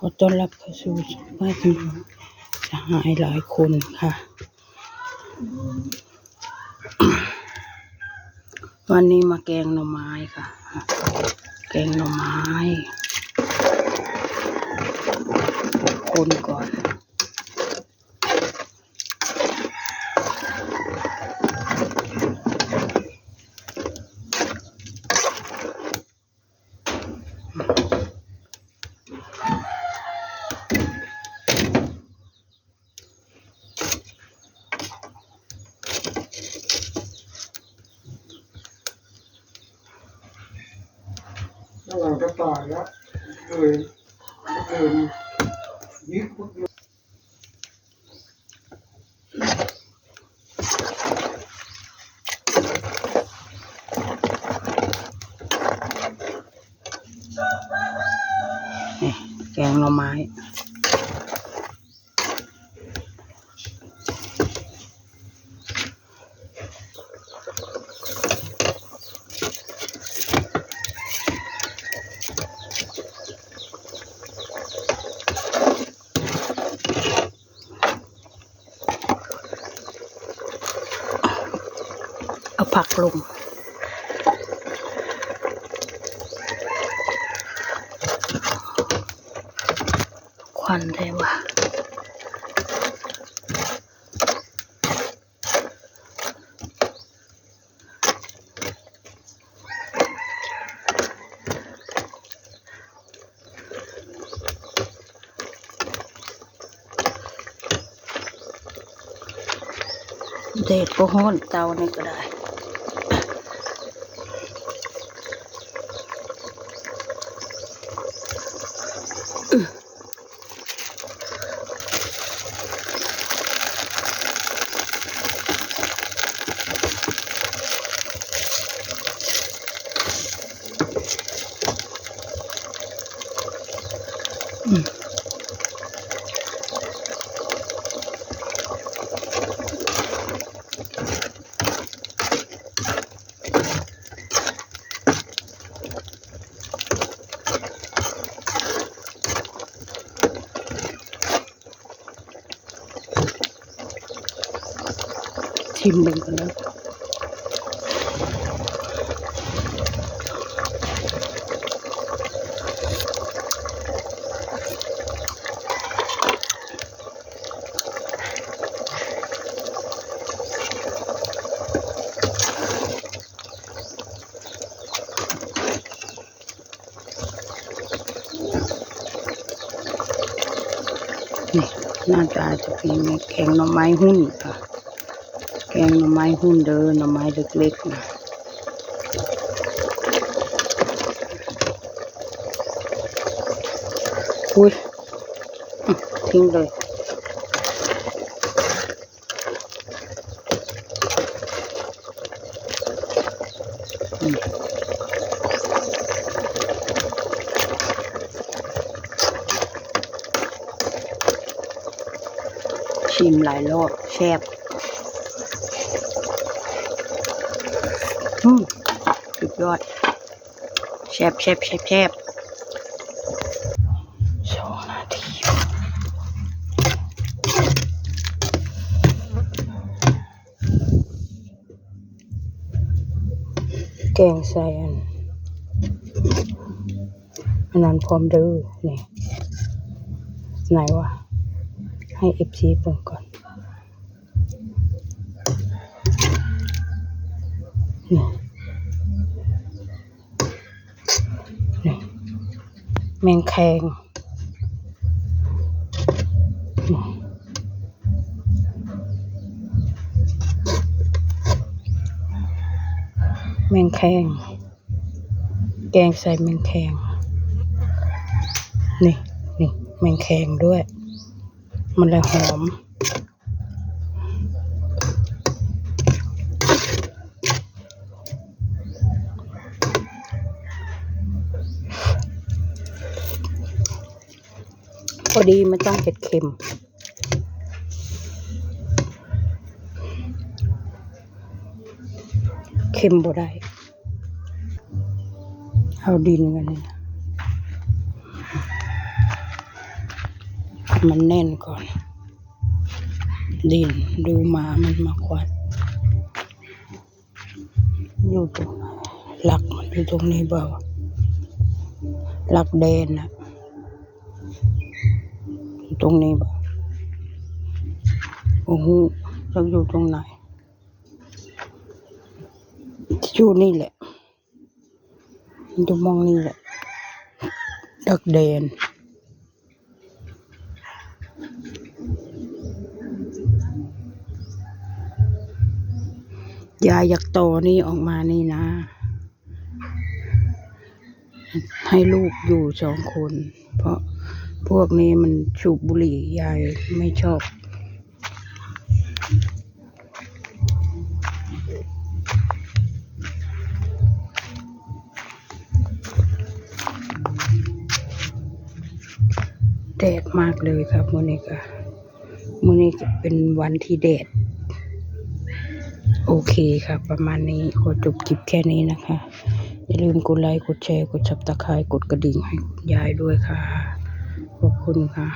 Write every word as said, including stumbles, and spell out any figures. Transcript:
ขอต้อนรับเข้าสู่ช่องป้าจำลองสหายหลายคนค่ะ วันนี้มาแกงหน่อไม้ค่ะ แกงหน่อไม้ คนก่อน ระหว่างกระต่ายละเอ่ยเอ่ยยิบ นี่ แกงหน่อไม้ เอาผักลง ควันเลยว่ะ แดดก็ฮ้อน เตานี่ก็ได้ อืม ชิมเบิ่งกันเด้อ นี่ หน้าตาจะเป็นไง แกงหน่อไม้หุ้นค่ะ แกงหน่อไม้หุ้นเด้อ หน่อไม้เล็กๆนะ อุ๊ย อ่ะ ทิ้งเลย อืม ชิมหลายรอบ แซ่บ อืม สุดยอด แซ่บ แซ่บ แซ่บ แซ่บ สองนาที แกงใส่อัน อันนั้นพร้อมเด้อ นี่ ไหนวะ ให้เอฟซีเบิ่งก่อน นี่ นี่ แมงแคง นี่ แมงแคง แกงใส่แมงแคง นี่ นี่ แมงแคงด้วย มันเลยหอม พอดีไม่ต้องเผ็ดเค็ม เค็มบ่ได้ เอาดินกันเลยนะ มันแน่นก่อน ดิน ดูหมามันมาควัด อยู่ตรงไหน หลักมันอยู่ตรงนี้เปล่า หลักแดนน่ะ อยู่ตรงนี้เปล่า โอ้โห หลักอยู่ตรงไหน อยู่นี่แหละ อยู่มองนี่แหละ หลักแดน ยายอยากต่อนี่ออกมานี่นะ ให้ลูกอยู่สองคน เพราะพวกนี้มันสูบบุหรี่ ยายไม่ชอบ แดดมากเลยครับ มื้อนี้ก็ มื้อนี้ก็เป็นวันที่แดด โอเคค่ะ ประมาณนี้ ขอจบคลิปแค่นี้นะคะ อย่าลืมกดไลค์ กดแชร์ กด Subscribe กดกระดิ่งให้คุณยายด้วยค่ะ ขอบคุณค่ะ